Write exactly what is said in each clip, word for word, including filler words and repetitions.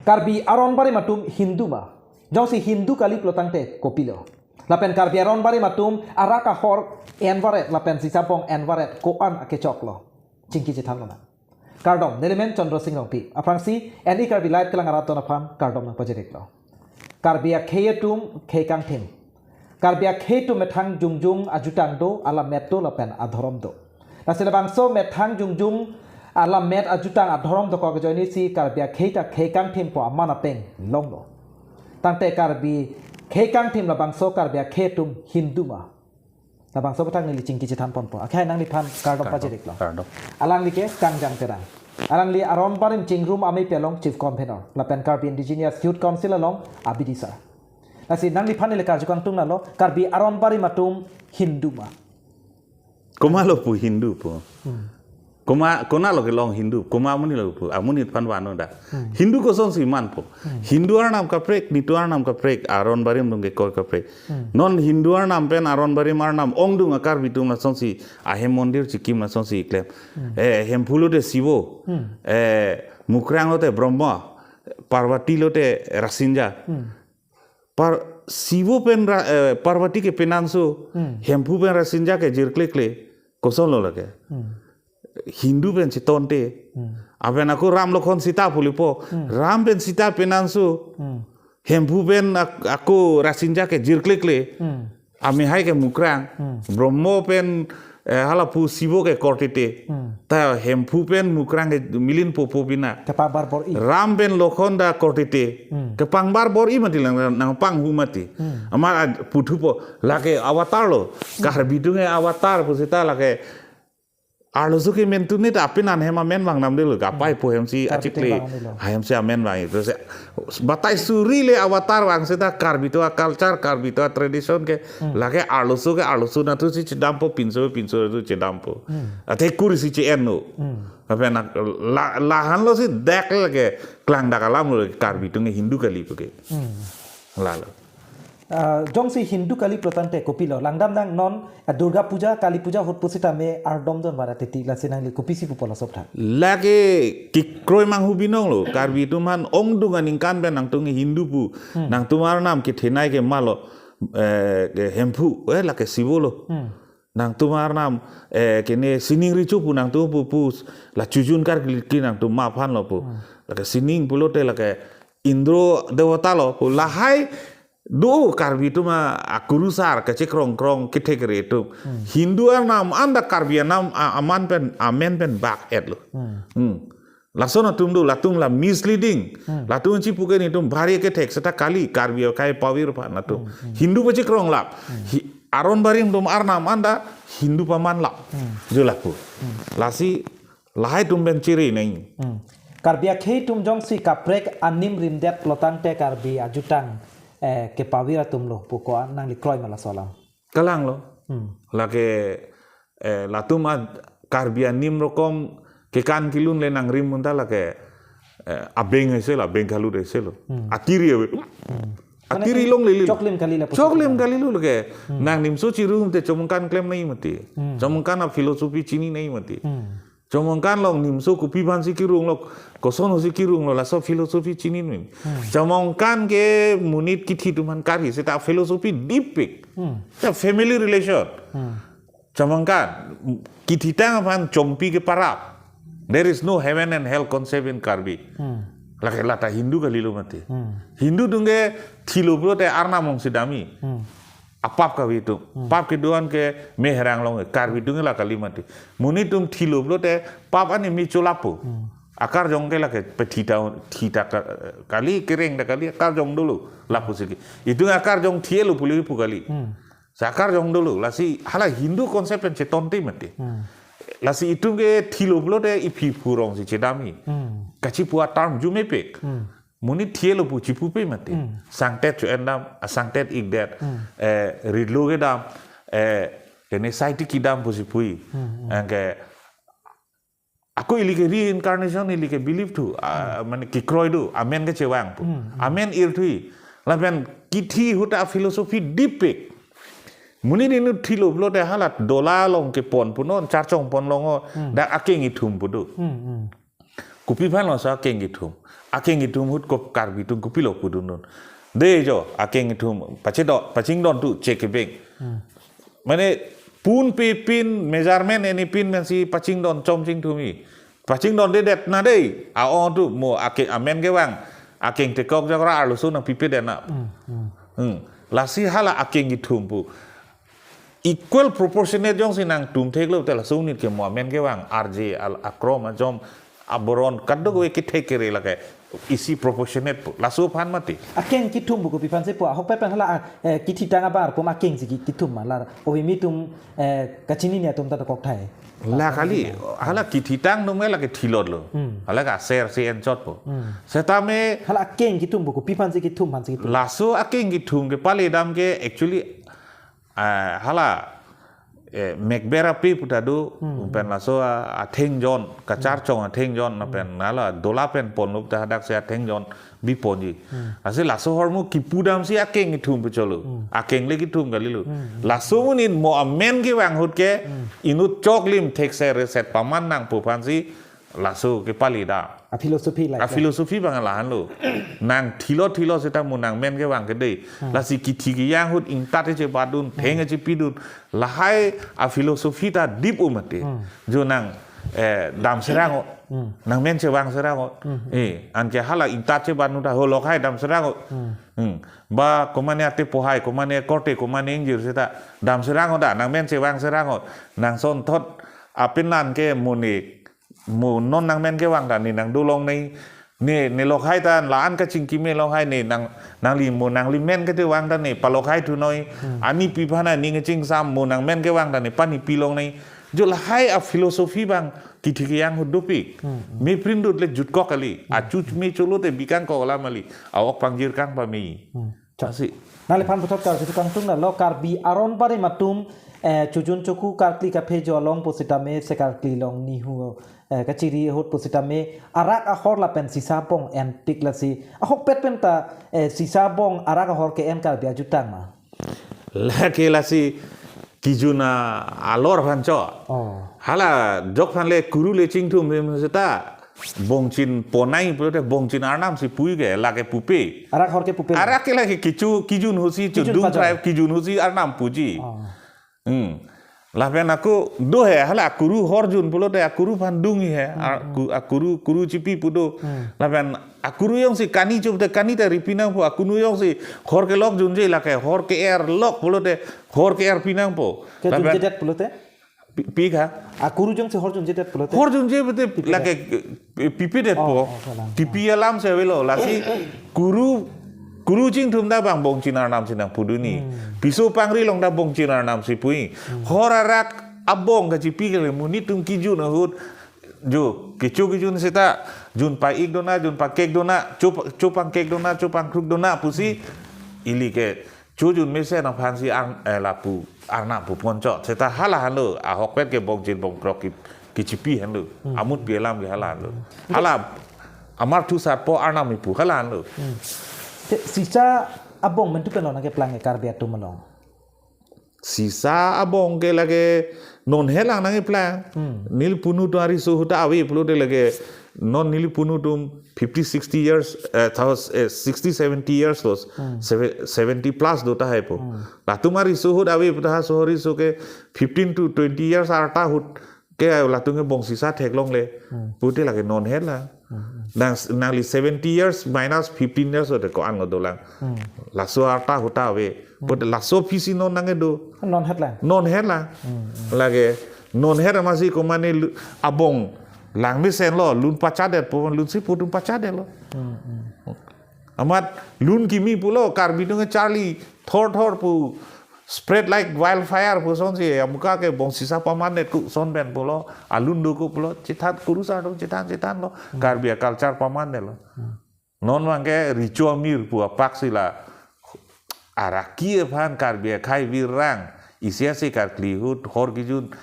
Karbi aron barim atum Hindu ma? Jongsi Hindu kali pulotangte kopilo? Lapen Karbi aron barim atum arak ahor envaret lapen sisabong envaret ko-an akechoklo? Chingki chethanlonang. Kardom, nelimen Chandra Singh Rongpi. Aphrangsi N E Karbi Live kelang arat don aphan kardom nangpajir-iklo. Karbi akhei atum khei kangthim. Karbi akhei atum methang jongjong ajutang do, alamet do lapen adhorom do. Lasi labangso methang jongjong alamet ajutang adhorom dokok ajoinesi Karbi akhei ta khei kangthimpo aman apeng longlo. Tangte Karbi khei kangthim labangso Karbi akhei atum Hindu ma? Labangso aputhak neli chingki chethanponpo. Akhei nangliphan kardom Kardom. pajir-iklo. Kardom. Alangli ke Kangjang Terang. Alangli aron barim chingrum amei pi along Chief Convener. Lapen Karbi Indigenous Youth Council along abidisar. Lasi nangliphan neli karju kangtungnalo, Karbi aron barim atum Hindu ma? Komatlo pu Hindu pu? Koma, konatlo kelong Hindu? Koma amonitlo pu? Amonit aphan vano da. Hindu kosonsi manpo? Hindu arnam kaprek, netum arnam kaprek, aron barim atum ke koi kaprek. Non Hindu arnam pen aron barim arnam ongdung a-Karbi atum lasonsi ahem mondir chikim lasonsi klem. Eh, Hemphu lote Sivo. Eh, Mukrang lote Brahma. Parvati lote Rasinja. Par Sivo pen ra, eh, Parvati ke penanso, Hemphu pen Rasinja ke jirklekle, kosonlo lake? Hindu pen chetonte. Aben ako Ram Lokhon Sita pulipo, Ram pen Sita penanso, Hemphu pen ak-, ako Rasinja ke jirklekle. Amehai ke Mukrang, Brahma pen, eh, hala pu Sivo ke kortete. Ta Hemphu pen Mukrang ke milinpo po pina. Kepangbar bor-i. Ram pen Lokhon ta kortete. Kepangbar bor-i mati lang, nangpanghu mati. Amar ad-, puthupo, lake avatar lo. Karbi atum ke avatar pu seta lake arloso ke men tunit apin an hem amen vangnamdelo, kapai po hemsi Karbi atum achikle. Vangnamdelo. Hemsi amen vang. Terus batai suri le avatar vang seta Karbi atum a-culture, Karbi atum a-tradition ke lake arloso ke arloso natu si chedampo, pinso pinso natu chedampo. Athe kur si che-enno. Apa na la, lahanlo si dak lake klangdak alamlo Karbi atum ke Hindu kali pu ke. Lalo. Ah, jongsi Hindu kali pulotangte kopilo? Langdamnang non, ah, Durga Puja, Kali Puja ahut pusitame ardomdun vara titi, lasi nangli kopisi pupo laso aputhak? Lake kekroi manghu binonglo, Karbi atum aphan ongdung aningkan pen nangtum Hindu pu, nangtum arnam kethenei ke malo, eh, ke Hemphu, eh, lake Sivo lo. Nangtum arnam, eh, kene sining recho pu nangtum pu pus, la chujun karkli nangtum ma aphan lo pu. Lake sining pulote lake Indro Dewata lo pu, lahai do Karbi atum a akurusar kachekrong krong kethekre atum. Hindu arnam anta Karbi anam a-, aman pen, amen pen bak-etlo. Hmm. Lason atum do, latum la misleading. Latum chipuke netum bhari kethek seta kali, Karbi akhei pavir aphan latum. Hindu pachekrong lap. Hi-, aron barim atum arnam anta Hindu paman lap. Jo lapu. Lasi lahai atum pen chiri nai. Karbi akhei atum jongsi kaprek anim rimdet pulotangte Karbi ajutang, eh, kepavir atumlo pu ko-an nangli kroi ma laso alam? Kalanglo. Lake, eh, latum a Karbi anim rokom kekan kelun le nangrim munta lake, eh, abeng aiselo, abeng kalut aiselo. Atiri ave. Atiri Mane longlelo. Choklim kali lapu. Choklim kalilo lake. Nangnimso chirum te Chomangkan klem nai mati. Chomangkan a-philosophy chini nai mati. Chomangkan along nimso kopi aphansi kirunglo, kosonsi kirunglo, laso philosophy chini nai. Chomangkan ke monit kithi atum aphan kari seta philosophy deepik. Seta family relation. Chomangkan, kithitang aphan chompi ke parap. There is no heaven and hell concept in Karbi. Lake lata Hindu kalilo mati. Hindu atum ke thilo pulote arnam alongsi dam-i. Apap kave atum. Pap kedo-an ke meherang along, Karbi atum ke la kali mati. Monit atum thilo pulote pap ani mi cholapo. Akarjong ke lake pethita, thita ka-, kali, kereng ta kali, akarjong dolo, lapu siki. Itum akarjong thilo puli pu kali. Sa akarjong dolo, lasi hala Hindu concept pen chetonte mati. Lasi itum ke thilo pulote iphi phurongsi chedam-i. Kachipu a-term arjumepik. Monit thilo pu chipupe mati. Sangtet cho-en dam, a sangtet ikdet, eh, ritlo kedam, eh, kene saiti kedam pusi pu-i. Anke ako ili ke reincarnation ili ke believe thu, ah, mane kekroi do, amen kechevang pu. Amen irthu-i. Lapen kithi ahut a-philosophy deepik. Monit inut thilo pulote hala dola along kepon punon, charchong pon longo, dak akeng ithum pu do. Kopi aphan lo sa akeng kethum. Akeng kethum ahut kop Karbi atum kopilo pudun dun. Dei jo, akeng kethum, pachedo, pachingdon tu, chek kebeng. Mane, pun pe pin, measurement eni pin pensi pachingdon chom chingthum-i. Pachingdondedet na dei, a-ong tu, mo akeng amen kevang, akeng tekok jakra arloso nangpipedet na. Hmm. Lasi hala akeng kethum pu. Equal proportionate jongsi nangtum theklo te laso unit ke mo amen kevang, arje al akrom ajom aboron kadokave kethek kere lake isi proportionate pu. Laso aphan mati. Akeng kethum pu kopi aphansi pu, ahokpet pen hala, eh, kithitang abar pu ma akengsi ki-, kethum ma la. Obi mi tum, eh, kachinine atum ta dokok thai. La kali, hala kithitang nung me lake thilot lo. Hmm. Hala ka ser si enchot po. Hmm. Setame hala akeng kethum pu kopi aphansi kethum aphansi kethum. Laso akeng kethum kepale dam ke actually, ah, hala, eh, mekber ape puta do, hmm, pen laso a, atheng jon, kacharchong atheng jon, na pen hala dola pen ponlo ta hadak si atheng jon biponji. Hmm. Lasi laso ahormu kipu damsi akeng kethum pu cholo. Hmm. Akeng le kethum kalilo. Hmm. Laso amonit mo amen kevang ahut ke, hmm, inut choklim thekser reset paman nangpo aphansi laso kepale dam. A philosophy like A that. Philosophy abang lahenlo. Nang thilo thilo seta mo nangmen kevang ke dei. Hmm. Lasi kithi kejang ahut ingtat chepadun, hmm, theng chepidun. Lahai a philosophy ta dip u mati. Hmm. Jo nang, eh, dam serang o. Hmm. Nangmen chevang serang o. Hmm. Eh, anke hala ingtat chepadun ta holok hai dam serang o. Hmm. Hmm. Ba komane ate pohai, komane korte, komane ingjir seta dam serang o da, nangmen chevang serang o. Nang sonthot apenan ke mo ne, mo non nangmen kevang ta ne nang dolong nei, ne, ne lok hai ta la-an kachingki me lok hai ne nang, nangli mo nangli men kete vang ta ne palok hai thu noi. Hmm. Anipi aphan aning kachingsam mo nangmen kevang ta ne panipi long nei. Jo lahai a philosophy abang kithi kejang ahut dopik. Hmm, hmm. Me prindut le jutkok kali. Hmm. Achu me cholo te bikangkok alam kali. A-ok pangjir kang pame. Hmm. Chasi. Nangliphan puthot karju kangtung na lo Karbi aron barim atum, eh, chojun choku karkli kaphejo along pusitame se karkli along nihu, eh, kachiri ahut pusitame arak ahor lapen sisa abong entik lasi. Ahokpet pen ta, eh, sisa abong arak ahor ke-en Karbi ajutang ma. Lake lasi kijun alor aphan cho. Oh. Hala jok aphan le kuru le chingthum rim seta bongchin ponai pulote bongchin arnam si pu-i ke lake pupe. Arak ahor ke pupe. Arak ke lake kichu kijun ahutsi Kijun chudung pajok. Tribe kijun ahutsi arnam puji. Oh. Hmm. Lapen ako do he hala akuru horjun pulote akuru aphan dung-i he. Hmm, hmm. Aku-, akuru kuru chipi pu do. Hmm. Lapen akuru jongsi kani chop te kani ta ripi nangpo, akuru jongsi hor kelok junje lake hor ke-er lok pulote hor ke-er pi nangpo. Ke Lapen junjedet pulote? Pi, pi ka? Akuru jongsi hor junjedet pulote? Hor junje pulote Pipedet. Lake, eh, pipedet Oh, po. Oh, salang. Pipi alam si avelo. Lasi kuru, kuru chingthum ta abang bongchin arnam si nangpudun-i. Hmm. Piso pangri along ta bongchin arnam si pu-i. Hmm. Hor arak abong kachipi kali monit atum kijun ahut. Jo, kecho kijun seta, jun pa-ik dona, jun pakek dona, cho pa-, cho pangkek dona, cho pangkruk dona, pusi, ili ke, chojun mesen aphansi ang, eh, lapu, arnam pu ponchot. Seta hala henlo, ahokpet ke bongchin bongkrok ki, kichipi henlo, Hmm. amut pi alam ke hala henlo. Hmm. Hala, amar thu sarpo arnam ipu hala henlo. Hmm. Te, sisa abong mentu pen lo nangkeplang ke Karbi atum along. Sisa abong ke lake non helang nangkeplang. Hmm. Neli punu atum ariso ahut ta ave pulote lake non neli punu atum fifty, sixty years, eh, thous-, eh, sixty, seventy years lo. Hmm. Seve-, seventy plus do tahai po. Hmm. Latum ariso ahut ave pu ta ha sohor riso ke fifteen to twenty years arta ahut ke latum ke bong sisa theklongle. Hmm. Pulote lake non helang. Hmm, hmm. Nang, nangli seventy years minus fifteen years ode ko-an lo dolang. Hmm. Laso arta ahut ta ave. Hmm. Pulote laso aphisi non nangkedo. Non helang. Non helang. Hmm, hmm. Lake non het amatsi komane lu-, abong langmesen lo, lun pachadetpo, lunsi pu atum pachadetlo. Hmm, hmm. Amat lun kimi pulo, Karbi atum ke charli thor thor pu spread like wildfire pu asonsi, amuka ke bong sisa pamandet ku ason pen pulo, alun do ku pulo, chethan kuru sar atum chethan chethanlo, Hmm. Karbi a-culture pamandetlo. Hmm. Non abang ke recho amir pu apak si la, araki aphan Karbi akhei virang, isi asi karkli ahut, hor kijun,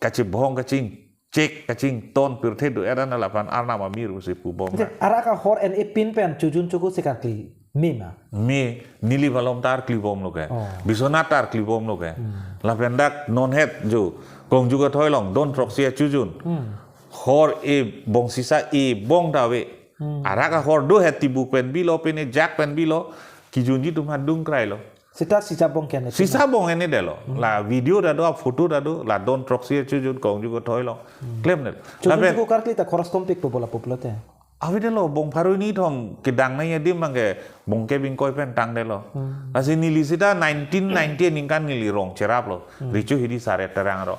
kachebong kachingchek kachington pirthe do-et an lapen arnam amir pusi pubom. Ante na. Arak ahor en-e pin pen chojun choku se karkli me ma? Me, neli malom ta arkli bomlo ke. Oh. Biswanath ta arkli bomlo ke. Hmm. Lapen dak non het jo. Kongju kathoi along don throksi achojun. Hmm. Hor e bongsisa e bong ta ave. Hmm. Arak ahor do he, tibuk pen bilo, pine jak pen bilo, kijunji atum ha dungkrai lo. Sita sisa bong kene. Sisa bong ene delo. Hmm. La video ta do, photo ta do, la don throksi chujun kongju ko thoi lo. Hmm. Klem ne. Chujun Lapen ko karkli ta khoros kompik po bola popular te. Avedetlo, bong pharo hini thom kedang nangji adim abangke bong kebing koi pen tangdetlo. Hmm. Lasi neli sita nineteen ninety aningkan neli rong cheraplo. Hmm. Richo Hidi Sare Terang ro.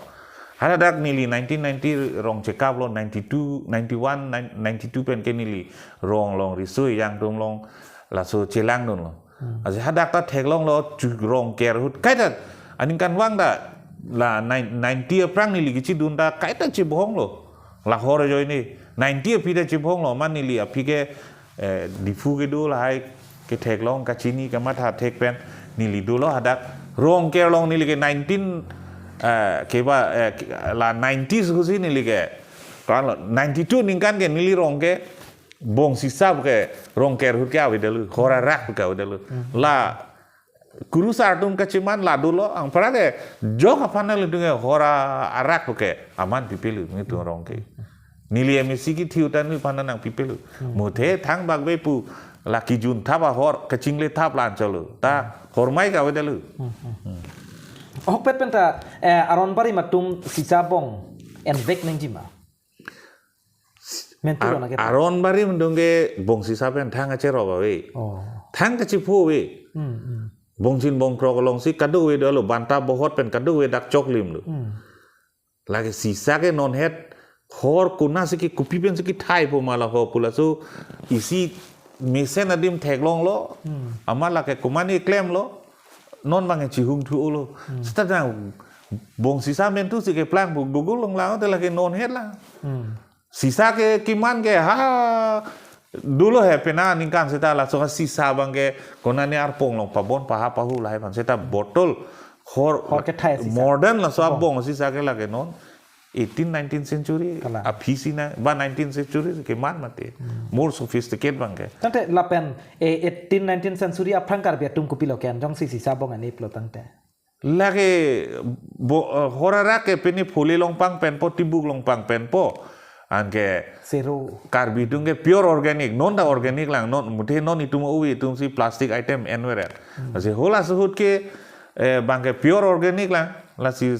Hadak neli nineteen ninety rong chekaplo, ninety-two, ninety-one, nine- ninety-two pen ke neli rong along riso ejang atum along laso chelangdunlo. Hmm. Lasi hadak ta theklonglo chu rong ke ahut kaita aningkanvang ta la nine- ninety aphrang neli kechedun ta kaita chebohonglo. La hor ajoine ninety aphi ta chebohonglo, amat neli aphi ke, eh, Diphu kedo lahai ketheklong kachini kamatha thek pen neli dolo hadak. Rong ke along neli ke nineteen, eh, keba, eh, ke- la nineties kusi neli ke. Kan lo ninety-two aningkan ke neli rong ke bongsisa ke rong ke ahut ke avedetlo, hor arak ke avedetlo. Hmm. La kurusar atum kachiman la dolo, anpra ke jok aphan nangli dunge hor arak ke aman pipelo nelitum rong ke. Neli M A C kethe utan neliphan nangpipelo. Hmm. Muthe thangbak be pu la kijun thap ahor kachingle thap la anchotlo. Ta hor mai ke avedetlo. Hmm, hmm. Hmm. Ahokpet pen ta, eh, aron barim atum sisa bong envek nangji ma? Mentu Ar- rona ke. Aron barim atum ke bongsisa pen thang kacherop ave. Oh. Thang kachepho ave. Hmm, hmm. Bongchin bongkrok alongsi kadokave dolo, banta bohot pen kadokave dak choklimlo. Hmm. Lake sisa ke non het hor konatsi ke kopi pensi kethai po ma la ho pu laso isi mesen adim theklonglo. Hmm. Amat lake komatne klemlo. Non abangke chihung thulo. Hmm. Sita jang bongsisa mentu si keplang pu Google along lang te lake non het lang. Hmm. Sisa ke kiman ke ha dolo he pena aningkan sita laso sisa abangke konatne arpong along pabon paha pahu lahai aphan sita bottle hor Hor kethai sisa. Modern laso Bong. Abong sisa ke lake non eighteen, nineteenth century Kalang. Aphi si na ba nineteenth century keman mati. Hmm. More sophisticated abangke. Tangte lapen, eh, eighteen, nineteenth century aphrang Karbi atum kopilo ke-en jongsi sisa bong aneplo tangte? Lake bo, eh, hor arak ke pine pholi along pangpenpo, tibuk along pangpenpo. Anke Sero. Karbi atum ke pure organic, non ta organic lang, non muthe non itum ove atum si plastic item enveret. Hmm. Lasi halaso ahut ke, eh, abangke pure organic lang, lasi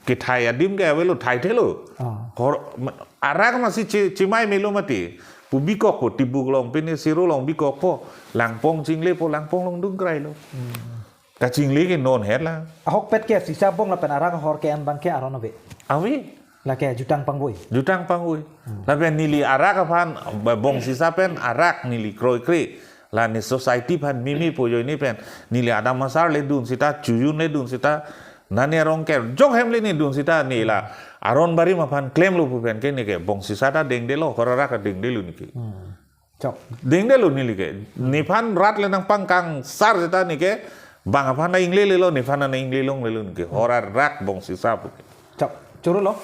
kethai adim ke avelo, thaithelo. Ah. Hor, ma- arak masi chi- chimai melo mati. Pu bikokpo, tibuk along pine sero along bikokpo, langpong chinglepo, langpong along dungkrailo. Hmm. Kachingle ke non het lang. Ahokpet ke sisa bong lapen arak ahor ke-en abangke aron ave. Ave. Lake jutang pangvoi. Jutang pangvoi. Hmm. Lapen neli arak aphan ba- bongsisa pen arak neli kroikre. La ne society aphan mimi pu ajoine pen neli adam asar le dun sita, chujun le dun sita, nane arong ke jok hem le ne dun sita ne la aron barim aphan klemlo pu pen ke ne ke bongsisa ta dengdetlo, hor arak ta dengdetlo ne ke. Hmm. Chok. Dengdetlo neli ke. Nephan rat le nangpangkangsar sita ne ke bang aphan na inglelelo, nephan na inglelonglelo ne ke. Hor arak bongsisa pu ke. Chok. Chorolo.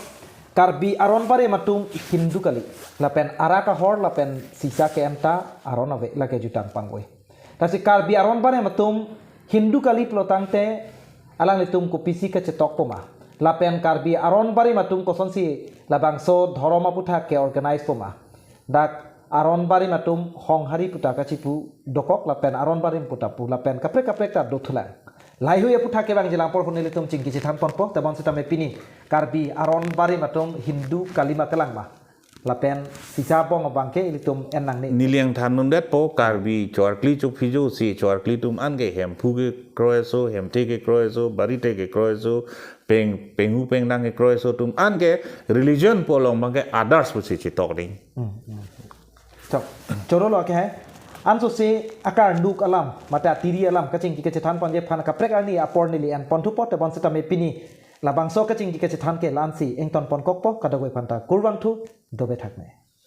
Karbi aron barim atum Hindu kali. Lapen arak ahor lapen sisa ke-en ta aron ave lake jutang pangvoi. Lasi Karbi aron barim atum Hindu kali pulo tangte alanglitum kopisi kachetokpo ma? Lapen Karbi aron barim atum kosonsi labangso dhorom aputhak ke-organize po ma? Dak aron barim atum honghari pu ta kachipu dokok lapen aron barim pu ta pu lapen kaprek kaprek ta dothulang. Laheihui aputhak kevangjilang apor hu nelitum chingki chethan ponpo, tebon sitame pini Karbi aron barim atum Hindu kali ma kelang ma? Lapen sisa bong abangke ilitum en nangne. Neli nangthan nundetpo Karbi choarkli chokphi jo si choarkli atum an ke Hemphu kekroi aso, Hemthe kekroi aso, Barithe kekroi aso, Peng, Penghu Pengdang kekroi aso atum an ke religion pu along abangke others pusi chetok ding. Hmm, hmm. Chok, chorolo ke hai. Anso si akarnuk alam, mate atiri alam, kachingki kachethan ponji aphan kaprek arni apor neli en ponthupo, tebon sitame pini labangso kachingki kachethan ke la-ansi ington ponkokpo, kadokave aphan ta kurvangthu, dovethak me.